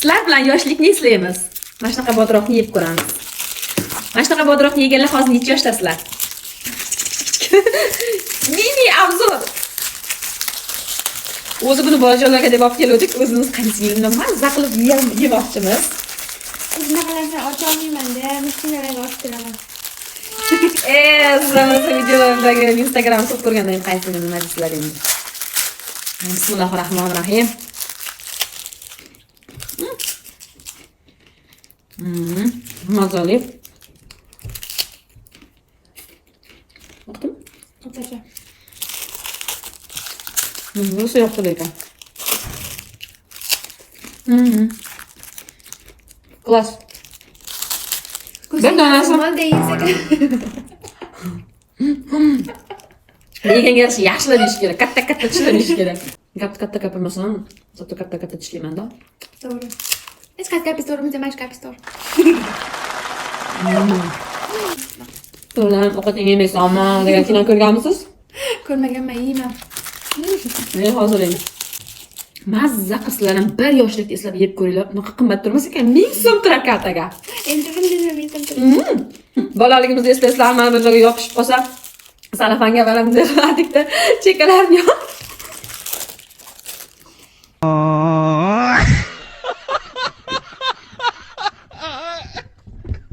Sizlar bilan yoshlikni eslaymiz. Mana shunaqa bodroqni yeb ko'ramiz. Mana shunaqa bodroqni yeganlar hozir necha yoshtasizlar? Mini обзор. O'zi buni bolajonlarga deb olib keluvdik. O'zimiz qaysi mazza qilib yemoqchimiz. Bunaqalarni ocha olmayman-da, mashinalarga ochib turaman. Sizlar videolarimdagi Instagram ko'p ko'rganda ham qaysini nima deysizlar endi. Bismillahirrohmanirrohim. Mazali. Yoqdimi? O'rtacha. Rosa yoqdi lekin. Класс. Bir donasi. Mol deyisak. Yeganga yarasha yaxshilab yeyish kerak. Katta katta tishlab yeyish kerak. Gapni katta gapirmasam, зато katta katta tishlayman-da. To'g'ri. Hech qaysi gapingiz to'g'ri emas, mana shu gapingiz to'g'ri. To'g'ri, ovqating yemaysanmi degan kino ko'rganmisiz? Ko'rmaganman, yeyman. Men hozir endi. Mazza qilib sizlar ham bir yoshlikda eslab yeb ko'ringlar. Bunaqa qimmat turmas ekan. 1000 so'm turar kartaga. Endi buni bilmayman. Bolaligimizda eslaysizlarmi, bir joyga yopishib qolsa, salafanga bunday qilardikda, chekkalarni